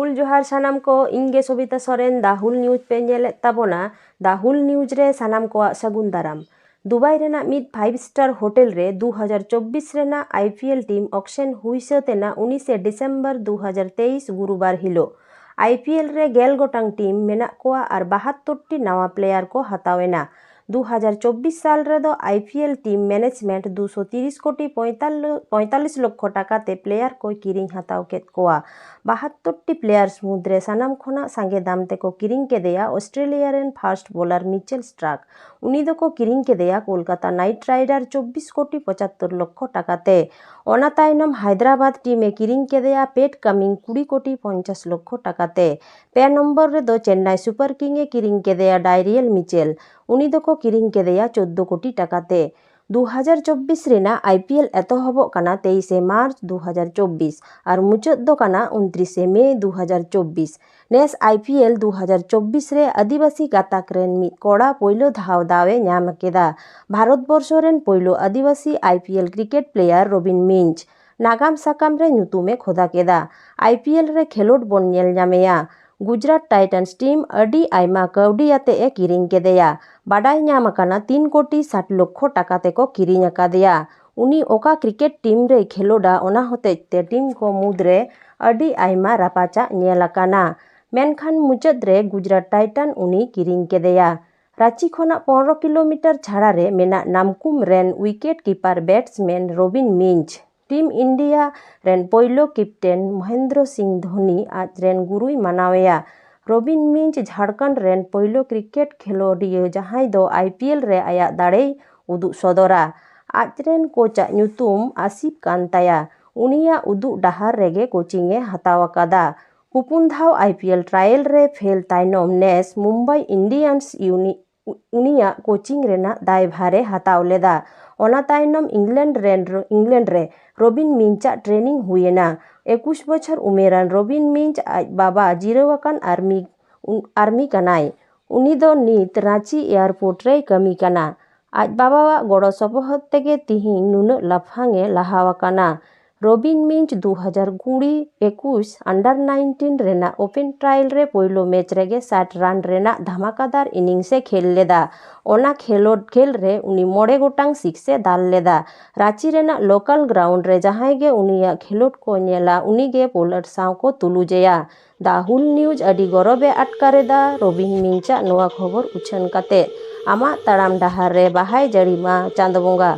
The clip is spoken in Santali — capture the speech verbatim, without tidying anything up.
ᱦᱩᱞ ᱡᱚᱦᱟᱨ ᱥᱟᱱᱟᱢ ᱠᱚ, ᱤᱧ ᱜᱮ ᱥᱚᱵᱤᱛᱟ ᱥᱚᱨᱮᱱ, ᱫᱟ ᱦᱩᱞ ᱱᱤᱭᱩᱡᱽ ᱯᱮ ᱧᱮᱞᱮᱫ ᱛᱟᱵᱚᱱᱟ᱾ ᱫᱟ ᱦᱩᱞ ᱱᱤᱭᱩᱡᱽ ᱨᱮ ᱥᱟᱱᱟᱢ ᱠᱚᱣᱟᱜ ᱥᱟᱹᱜᱩᱱ ᱫᱟᱨᱟᱢ᱾ ᱫᱩᱵᱟᱭ ᱨᱮᱱᱟᱜ ᱢᱤᱫ ᱯᱷᱟᱭᱤᱵᱷ ᱥᱴᱟᱨ ᱦᱳᱴᱮᱞ ᱨᱮ ᱫᱩ ᱦᱟᱡᱟᱨ ᱪᱚᱵᱵᱤᱥ ᱨᱮᱱᱟᱜ ᱟᱭ ᱯᱤ ᱮᱞ ᱴᱤᱢ ᱚᱠᱥᱮᱱ ᱦᱩᱭ ᱥᱟᱹᱛ ᱮᱱᱟ ᱩᱱᱤᱥᱮ ᱰᱤᱥᱮᱢᱵᱚᱨ ᱫᱩ ᱦᱟᱡᱟᱨ ᱛᱮᱭᱤᱥ ᱜᱩᱨᱩᱵᱟᱨ ᱦᱤᱞᱳᱜ᱾ ᱟᱭ ᱯᱤ ᱮᱞ ᱨᱮ ᱜᱮᱞ ᱜᱚᱴᱟᱝ ᱴᱤᱢ ᱢᱮᱱᱟᱜ ᱠᱚᱣᱟ ᱟᱨ ᱵᱟᱦᱟᱛᱛᱳᱨ ᱴᱤ ᱱᱟᱣᱟ ᱯᱞᱮᱭᱟᱨ ᱠᱚ ᱦᱟᱛᱟᱣ ᱮᱱᱟ᱾ ᱫᱩ ᱦᱟᱡᱟᱨ ᱪᱚᱵᱵᱤᱥ ᱥᱟᱞ ᱨᱮᱫᱚ ᱟᱭ ᱯᱤ ᱮᱞ ᱴᱤᱢ ᱢᱮᱱᱮᱡᱽᱢᱮᱱᱴ ᱫᱩᱥᱚ ᱛᱤᱨᱤᱥ ᱠᱳᱴᱤ ᱯᱚᱸᱭᱛᱟᱞᱞᱤᱥ ᱞᱚᱠᱠᱷᱚ ᱴᱟᱠᱟ ᱛᱮ ᱯᱞᱮᱭᱟᱨ ᱠᱚᱭ ᱠᱤᱨᱤᱧ ᱦᱟᱛᱟᱣ ᱠᱮᱫ ᱠᱚᱣᱟ᱾ ᱵᱟᱦᱟᱛᱛᱳᱨ ᱴᱤ ᱯᱞᱮᱭᱟᱨᱥ ᱢᱩᱫᱽᱨᱮ ᱥᱟᱱᱟᱢ ᱠᱷᱚᱱᱟᱜ ᱥᱟᱸᱜᱮ ᱫᱟᱢ ᱛᱮᱠᱚ ᱠᱤᱨᱤᱧ ᱠᱮᱫᱮᱭᱟ ᱚᱥᱴᱨᱮᱞᱤᱭᱟ ᱨᱮᱱ ᱯᱷᱟᱥᱴ ᱵᱚᱞᱟᱨ ᱢᱤᱪᱮᱞ ᱥᱴᱟᱨᱠ᱾ ᱩᱱᱤ ᱫᱚᱠᱚ ᱠᱤᱨᱤᱧ ᱠᱮᱫᱮᱭᱟ ᱠᱳᱞᱠᱟᱛᱟ ᱱᱟᱭᱤᱴ ᱨᱟᱭᱰᱟᱨ ᱪᱚᱵᱵᱤᱥ ᱠᱳᱴᱤ ᱯᱚᱸᱪᱟᱛᱛᱳᱨ ᱞᱚᱠᱠᱷᱚ ᱴᱟᱠᱟ ᱛᱮ᱾ ᱚᱱᱟ ᱛᱟᱭᱱᱚᱢ ᱦᱟᱭᱫᱨᱟᱵᱟᱫᱽ ᱴᱤᱢ ᱮ ᱠᱤᱨᱤᱧ ᱠᱮᱫᱮᱭᱟ ᱯᱮᱴ ᱠᱟᱢᱤᱝ ᱠᱩᱲᱤ ᱠᱳᱴᱤ ᱯᱚᱧᱪᱟᱥ ᱞᱚᱠᱠᱷᱚ ᱴᱟᱠᱟ ᱛᱮ᱾ ᱯᱮ ᱱᱚᱢᱵᱚᱨ ᱨᱮᱫᱚ ᱪᱮᱱᱱᱟᱭ ᱥᱩᱯᱟᱨ ᱠᱤᱝ ᱮ ᱠᱤᱨᱤᱧ ᱠᱮᱫᱮᱭᱟ ᱰᱟᱭᱨᱤᱭᱮᱞ ᱢᱤᱪᱮᱞ᱾ ᱩᱱᱤ ᱫᱚᱠᱚ ᱠᱤᱨᱤᱧ ᱠᱮᱫᱮᱭᱟ ᱪᱳᱫᱽᱫᱳ ᱠᱳᱴᱤ ᱴᱟᱠᱟ ᱛᱮ᱾ ᱫᱩ ᱦᱟᱡᱟᱨ ᱪᱚᱵᱵᱤᱥ ᱨᱮᱱᱟᱜ ᱟᱭ ᱯᱤ ᱮᱞ ᱮᱛᱚᱦᱚᱵᱚᱜ ᱠᱟᱱᱟ ᱛᱮᱭᱤᱥᱮ ᱢᱟᱨᱪ ᱫᱩ ᱦᱟᱡᱟᱨ ᱪᱚᱵᱵᱤᱥ ᱟᱨ ᱢᱩᱪᱟᱹᱫ ᱫᱚ ᱠᱟᱱᱟ ᱩᱱᱛᱨᱤᱥᱮ ᱢᱮ ᱫᱩ ᱦᱟᱡᱟᱨ ᱪᱚᱵᱵᱤᱥ᱾ ᱱᱮᱥ ᱟᱭ ᱯᱤ ᱮᱞ ᱫᱩ ᱦᱟᱡᱟᱨ ᱪᱚᱵᱵᱤᱥ ᱨᱮ ᱟᱹᱫᱤᱵᱟᱹᱥᱤ ᱜᱟᱛᱟᱠ ᱨᱮᱱ ᱢᱤᱫ ᱠᱚᱲᱟ ᱯᱳᱭᱞᱳ ᱫᱷᱟᱣ ᱫᱟᱣ ᱮ ᱧᱟᱢ ᱠᱮᱫᱟ᱾ ᱵᱷᱟᱨᱚᱛ ᱵᱚᱨᱥᱚ ᱨᱮᱱ ᱯᱳᱭᱞᱳ ᱟᱹᱫᱤᱵᱟᱹᱥᱤ I P L cricket player Robin Minz ᱱᱟᱜᱟᱢ ᱥᱟᱠᱟᱢ ᱨᱮ ᱧᱩᱛᱩᱢ ᱮ ᱠᱷᱚᱫᱟ ᱠᱮᱫᱟ᱾ ᱟᱭ ᱯᱤ ᱮᱞ ᱨᱮ ᱠᱷᱮᱞᱳᱰ ᱵᱚᱱ ᱧᱮᱞ ᱧᱟᱢᱮᱭᱟ᱾ ᱜᱩᱡᱽᱨᱟᱴ ᱴᱟᱭᱴᱟᱱᱥ ᱴᱤᱢ ᱟᱹᱰᱤ ᱟᱭᱢᱟ ᱠᱟᱹᱣᱰᱤ ᱟᱛᱮ ᱮ ᱠᱤᱨᱤᱧ ᱠᱮᱫᱮᱭᱟ᱾ ᱵᱟᱰᱟᱭ ᱧᱟᱢ ᱟᱠᱟᱱᱟ ᱛᱤᱱ ᱠᱳᱴᱤ ᱥᱟᱴ ᱞᱚᱠᱠᱷᱚ ᱴᱟᱠᱟ ᱛᱮᱠᱚ ᱠᱤᱨᱤᱧ ᱟᱠᱟᱫᱮᱭᱟ᱾ ᱩᱱᱤ ᱚᱠᱟ ᱠᱨᱤᱠᱮᱴ ᱴᱤᱢ ᱨᱮᱭ ᱠᱷᱮᱞᱳᱰᱟ, ᱚᱱᱟ ᱦᱚᱛᱮᱡ ᱛᱮ ᱴᱤᱢ ᱠᱚ ᱢᱩᱫᱽᱨᱮ ᱟᱹᱰᱤ ᱟᱭᱢᱟ ᱨᱟᱯᱟᱪᱟᱜ ᱧᱮᱞ ᱟᱠᱟᱱᱟ᱾ ᱢᱮᱱᱠᱷᱟᱱ ᱢᱩᱪᱟᱹᱫ ᱨᱮ ᱜᱩᱡᱽᱨᱟᱴ ᱴᱟᱭᱴᱟᱱ ᱩᱱᱤ ᱠᱤᱨᱤᱧ ᱠᱮᱫᱮᱭᱟ᱾ ᱨᱟᱸᱪᱤ ᱠᱷᱚᱱᱟᱜ ᱯᱚᱱᱨᱚ ᱠᱤᱞᱳᱢᱤᱴᱟᱨ ᱪᱷᱟᱲᱟ ᱨᱮ ᱢᱮᱱᱟᱜ ᱱᱟᱢᱠᱩᱢ ᱨᱮᱱ wicket keeper batsman Robin Minz team India ᱨᱮᱱ ᱯᱳᱭᱞᱳ ᱠᱮᱯᱴᱮᱱ ᱢᱚᱦᱮᱱᱫᱨᱚ ᱥᱤᱝ ᱫᱷᱳᱱᱤ ᱟᱡ ᱨᱮᱱ ᱜᱩᱨᱩᱭ ᱢᱟᱱᱟᱣᱮᱭᱟ᱾ ᱨᱚᱵᱤᱱ ᱢᱤᱧᱡᱽ ᱡᱷᱟᱲᱠᱷᱚᱸᱰ ᱨᱮᱱ ᱯᱳᱭᱞᱳ ᱠᱨᱤᱠᱮᱴ ᱠᱷᱮᱞᱳᱰᱤᱭᱟᱹ ᱡᱟᱦᱟᱸᱭ ᱫᱚ ᱟᱭ ᱯᱤ ᱮᱞ ᱨᱮ ᱟᱭᱟᱜ ᱫᱟᱲᱮᱭ ᱩᱫᱩᱜ ᱥᱚᱫᱚᱨᱟ᱾ ᱟᱡ ᱨᱮᱱ ᱠᱳᱪᱟᱜ ᱧᱩᱛᱩᱢ ᱟᱥᱤᱯ ᱠᱟᱱ ᱛᱟᱭᱟ᱾ ᱩᱱᱤᱭᱟᱜ ᱩᱫᱩᱜ ᱰᱟᱦᱟᱨ ᱨᱮᱜᱮ ᱠᱳᱪᱤᱝ ᱮ ᱦᱟᱛᱟᱣ ᱟᱠᱟᱫᱟ᱾ ᱯᱩᱯᱩᱱ ᱫᱷᱟᱣ ᱟᱭ ᱯᱤ ᱮᱞ ᱴᱨᱟᱭᱮᱞ ᱨᱮ ᱯᱷᱮᱞ ᱛᱟᱭᱱᱚᱢ ᱱᱮᱥ ᱢᱩᱢᱵᱟᱭ ᱤᱱᱰᱤᱭᱟᱱᱥ ᱤᱭᱩᱱᱤ-, ᱩᱱᱤᱭᱟᱜ ᱠᱳᱪᱤᱝ ᱨᱮᱱᱟᱜ ᱫᱟᱭᱵᱷᱟᱨ ᱮ ᱦᱟᱛᱟᱣ ᱞᱮᱫᱟ᱾ ᱚᱱᱟ ᱛᱟᱭᱱᱚᱢ ᱤᱝᱞᱮᱱᱰ ᱨᱮᱱ, ᱤᱝᱞᱮᱱᱰ ᱨᱮ ᱨᱚᱵᱤᱱ ᱢᱤᱧᱡᱽ ᱟᱜ ᱴᱨᱮᱱᱤᱝ ᱦᱩᱭ ᱮᱱᱟ᱾ ᱮᱠᱩᱥ ᱵᱚᱪᱷᱚᱨ ᱩᱢᱮᱨᱟᱱ ᱨᱚᱵᱤᱱ ᱢᱤᱧᱡᱽ ᱟᱡ ᱵᱟᱵᱟ ᱡᱤᱨᱟᱹᱣ ᱟᱠᱟᱱ ᱟᱨᱢᱤ, ᱟᱨᱢᱤ ᱠᱟᱱᱟᱭ᱾ ᱩᱱᱤ ᱫᱚ ᱱᱤᱛ ᱨᱟᱸᱪᱤ ᱮᱭᱟᱨᱯᱳᱨᱴ ᱨᱮᱭ ᱠᱟᱹᱢᱤ ᱠᱟᱱᱟ᱾ ᱟᱡ ᱵᱟᱵᱟᱣᱟᱜ ᱜᱚᱲᱚ ᱥᱚᱯᱚᱦᱚᱫ ᱛᱮᱜᱮ ᱛᱤᱦᱤᱧ ᱱᱩᱱᱟᱹᱜ ᱞᱟᱯᱷᱟᱝ ᱮ ᱞᱟᱦᱟ ᱟᱠᱟᱱᱟ᱾ ᱨᱚᱵᱤᱱ ᱢᱤᱧᱡᱽ ᱫᱩ ᱦᱟᱡᱟᱨ ᱠᱩᱲᱤ ᱮᱠᱩᱥ under nineteen ᱨᱮᱱᱟᱜ open trial ᱨᱮ ᱯᱳᱭᱞᱳ ᱢᱮᱪ ᱨᱮᱜᱮ ᱥᱟᱴ ᱨᱟᱱ ᱨᱮᱱᱟᱜ ᱫᱷᱟᱢᱟᱠᱟᱫᱟᱨ ᱤᱱᱤᱝᱥ ᱮ ᱠᱷᱮᱞ ᱞᱮᱫᱟ᱾ ᱚᱱᱟ ᱠᱷᱮᱞᱳᱰ ᱠᱷᱮᱞ ᱨᱮ ᱩᱱᱤ ᱢᱚᱬᱮ ᱜᱚᱴᱟᱝ ᱥᱤᱠᱥ ᱮ ᱫᱟᱞ ᱞᱮᱫᱟ᱾ ᱨᱟᱸᱪᱤ ᱨᱮᱱᱟᱜ ᱞᱳᱠᱟᱞ ᱜᱨᱟᱣᱩᱱᱰ ᱨᱮ ᱡᱟᱦᱟᱸᱭ ᱜᱮ ᱩᱱᱤᱭᱟᱜ ᱠᱷᱮᱞᱳᱰ ᱠᱚ ᱧᱮᱞᱟ, ᱩᱱᱤ ᱜᱮ ᱯᱳᱞᱟᱨᱰ ᱥᱟᱶ ᱠᱚ ᱛᱩᱞᱩᱡᱮᱭᱟ᱾ ᱫᱟ ᱦᱩᱞ ᱱᱤᱭᱩᱡᱽ ᱟᱹᱰᱤ ᱜᱚᱨᱚᱵᱮ ᱟᱴᱠᱟᱨᱮᱫᱟ ᱨᱚᱵᱤᱱ ᱢᱤᱧᱡᱽ ᱟᱜ ᱱᱚᱣᱟ ᱠᱷᱚᱵᱚᱨ ᱩᱪᱷᱟᱹᱱ ᱠᱟᱛᱮ᱾ ᱟᱢᱟᱜ ᱛᱟᱲᱟᱢ ᱰᱟᱦᱟᱨ ᱨᱮ ᱵᱟᱦᱟᱭ ᱡᱟᱹᱲᱤ ᱢᱟ ᱪᱟᱸᱫᱚ ᱵᱚᱸᱜᱟ᱾